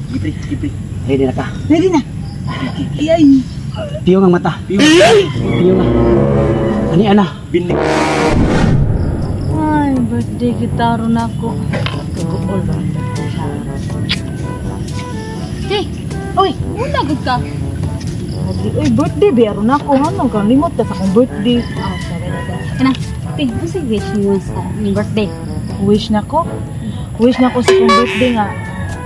Gipri, gipri. Ready na ka? Ready na. Ay. Piyong ang mata. Piyong ang. Ani ana? Binli. Ay, birthday kita ron ako. Kaguol ba? Hey, oy, una gud ka. Uy, birthday ba ron ako? Ano ka limot ka sa akong birthday? Ah, sorry na. Kana, te, unsa wish mo sa inyong birthday? Wish na ko. Wish na ko sa akong birthday nga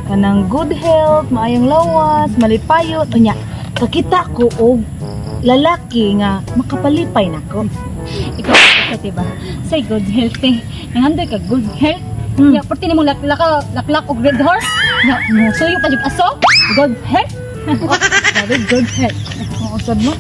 kanang good health, maayong lawas, malipayot, unya. Kakita ko og lalaki nga makapalipay nako. Ikaw ka, diba? Say good health eh. Nangandoy ka good health. Ya, perti nimo laklaka, laklak og red horse. Ya, mo suyo pa jud aso. Good health. Grabe, good health. Oo, sad mo.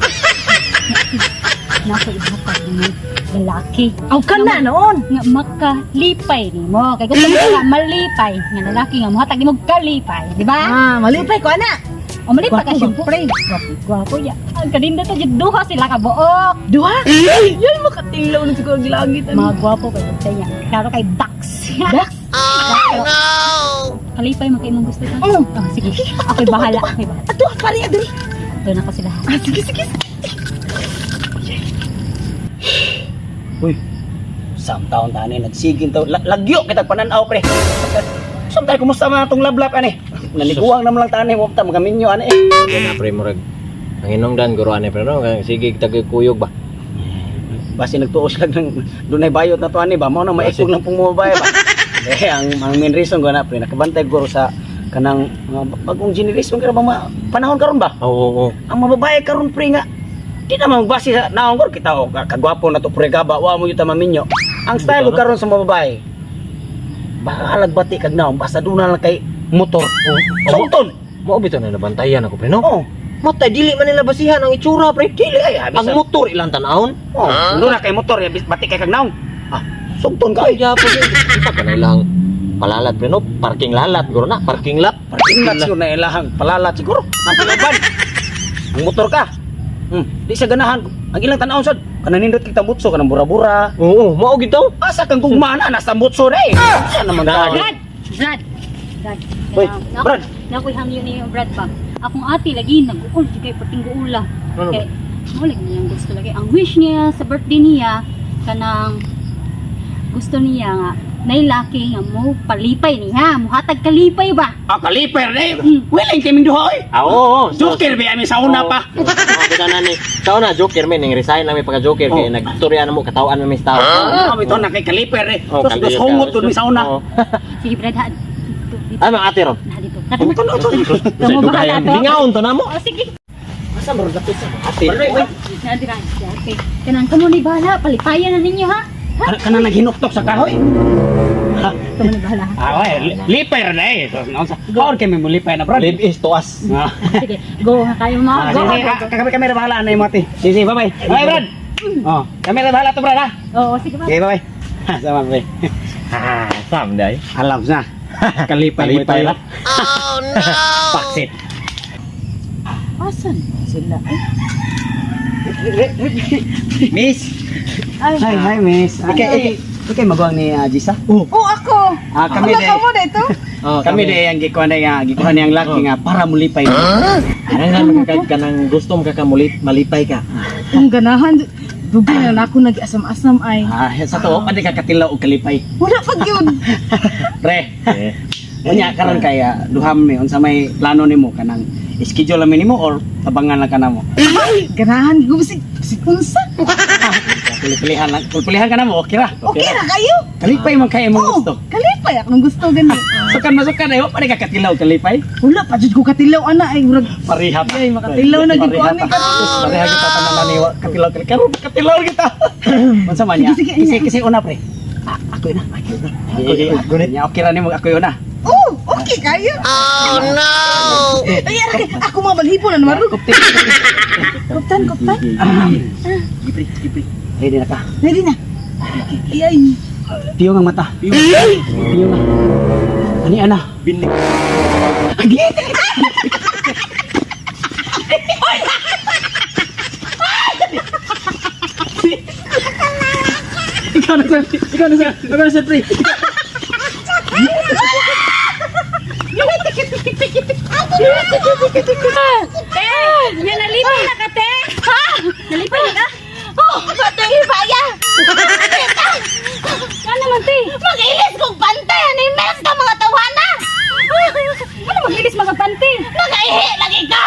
Nako ihatag mo lalaki. Aw ka na noon. Nga makalipay nimo. Kay gusto mo nga malipay nga lalaki nga mohatag nimo kalipay, di ba? Ah, malipay ko ana. O malipay ka Gwapo, syempre. Gwapo, gwapo ya. Ang kaninda to jud duha sila ka buok. Duha. Ay, makatinglaw na siguro ang langit. Ano? Mga gwapo kay sa niya. Klaro kay Dax. Dax? Oh no. Kalipay man kay imong gusto ka. Oo. Oh, sige. Ako'y bahala, ako'y bahala. Ato, pare diri. Doon ako sila. Ah, sige, sige. Uy. Sam taon tani nagsigin taw. Lagyo kita pananaw pre. Sam tayo kumusta man atong lablap ani? Naliguang naman lang tani mo ta magaminyo ani eh. Na pre murag ang hinungdan guro ani pre no sige tagkuyog ba. Basi nagtuos lang ng dunay bayot na to ani ba mao na maikog lang pong mobile ba. Eh ang main reason ko na pre nakabantay guro sa kanang mga bagong generation karon ba mga panahon karon ba? Oo oo. oo. Ang mga babae karon pre nga di na magbase sa naong guro kita o kagwapo na to pre gaba wa mo yuta maminyo. Ang style ko karon sa mga babae bahalag bati kag naong basta doon na lang kay motor. Sulton. Mao bitaw na nabantayan ako pre no. Oh, Matay dili man nila basihan ang itsura pre. dili ay abi Ang motor ilang tan-awon. Oh, doon na kay motor ya bati kay kag naong. Ah, sulton ka ay. Kaya po kita ka na ilang palalat pre no, parking lalat guro na, parking lot. Parking lot siguro na ilahang palalat siguro. Ang pilaban. Ang motor ka. Di siya ganahan. Ang ilang tan-awon sad kanang nindot kita mutso kanang bura-bura. Oo, mao gitaw. Asa kang gugma na nasa mutso na eh. Asa naman ka? Brad! Brad! Brad. Hoy, Brad. Nakoy hangyo niyo Brad ba. Akong ate lagi nag-uol jud kay perting guula. Ano ba? Kay mo lagi niyang gusto lagi. Ang wish niya sa birthday niya kanang gusto niya nga nay laki nga mo palipay niya, muhatag kalipay ba? Ah, kaliper na eh. Willing kaming duha oy. Ah, oo, oo. Joker ba kami sa una pa. Oo, bitaw na ni. Sa una joker men ning resign lang mi pagka joker kay Oh. nagturya na mo katawan na mi sa tao. Ah, ito na kay kaliper eh. Oh, Tapos kaliper. dos hungot doon sa una. Oo. Sige Brad, ha. Dito, dito. Ay, mga ate ron. Na dito. Tara na. Ito na, ito na. Kamu bahala to. Lingaon to na mo. Oh, sige. Asa mo dapit sa Ate. Na dira. Okay. Kanang kamo ni bahala, palipayan na ninyo ha. Kana naghinuktok sa kahoy. Kamo ni bahala. ha? Ah, oy, liper na eh. So, naunsa? Kaon kami mo lipay na, Brad. Live is to us. Ah. Sige, go ha kayo mga. Ah, Go. sige, Go, sige. go. Ah, kami kami na bahala na yung ate. Sige, sige, bye-bye. Bye, Brad. Oh, kami na bahala to, Brad, ha. Oo, sige ba. Okay, bye-bye. Ha, sama, bye. Ah, sam day. Alam na. Kalipay mo Kalipay tayo. na. Oh, no! Paksit. Asan sila? Ay, Miss. ay. Hi, hi, miss. Ikay, ikay maguwang ni Jisa. Oh, ako. Ah, kami Wala de. ka mo na ito. Oh, Kami de ang gikuha na nga, gikuha na ang laki nga para mulipay. Ano nga makakag ka ng gusto mo kakamulit malipay ka. Ang ganahan. Dugay na lang ako nag-asam-asam ay. Ah, sa to, pwede ka katilaw og kalipay. Wala pa gyud. Pre, Eh. unya karon kay duham ni unsa may plano nimo kanang schedule lang nimo or tabangan lang ka namo. Ganahan gubsig unsa. Pili-pilihan lang, pili-pilihan ka namo, okay ra. Okay ra kayo. Kalipay man kay imong Oh, gusto. kalipay akong gusto gani. Sukan masukan ay wa pa ka katilaw kalipay. Wala pa jud ko katilaw ana ay murag Pareha pa. Ay, makatilaw na gid ko Pareha ani. pa. Pareha kita tanan ni wa katilaw kalipay. Karon katilaw kita. Unsa man niya? Sige, sige, Kasi kasi una pre. Ah, ako na. Ako na. Ako na. Okay ra nimo ako una. Oh, okay kayo. Oh no. Ay, ara kay ako mga balhibo na naman. Kupti. Kuptan, kuptan. Gipri, gipri. Ready na ka. Ready na. Ay, ay. Piyong ang mata. Piyong ang. Ani ana? Binli. Ikaw na sir. Ikaw na sir. Ikaw na sir, pre. Te, yan nalipay na ka, te. Ha? Nalipay na ka? Oh, patay baya. Ano naman, te? Mag-ilis kong pantay ani mes ka mga tawana. Ano mag-ilis mga pante? Nagaihi lagi ka.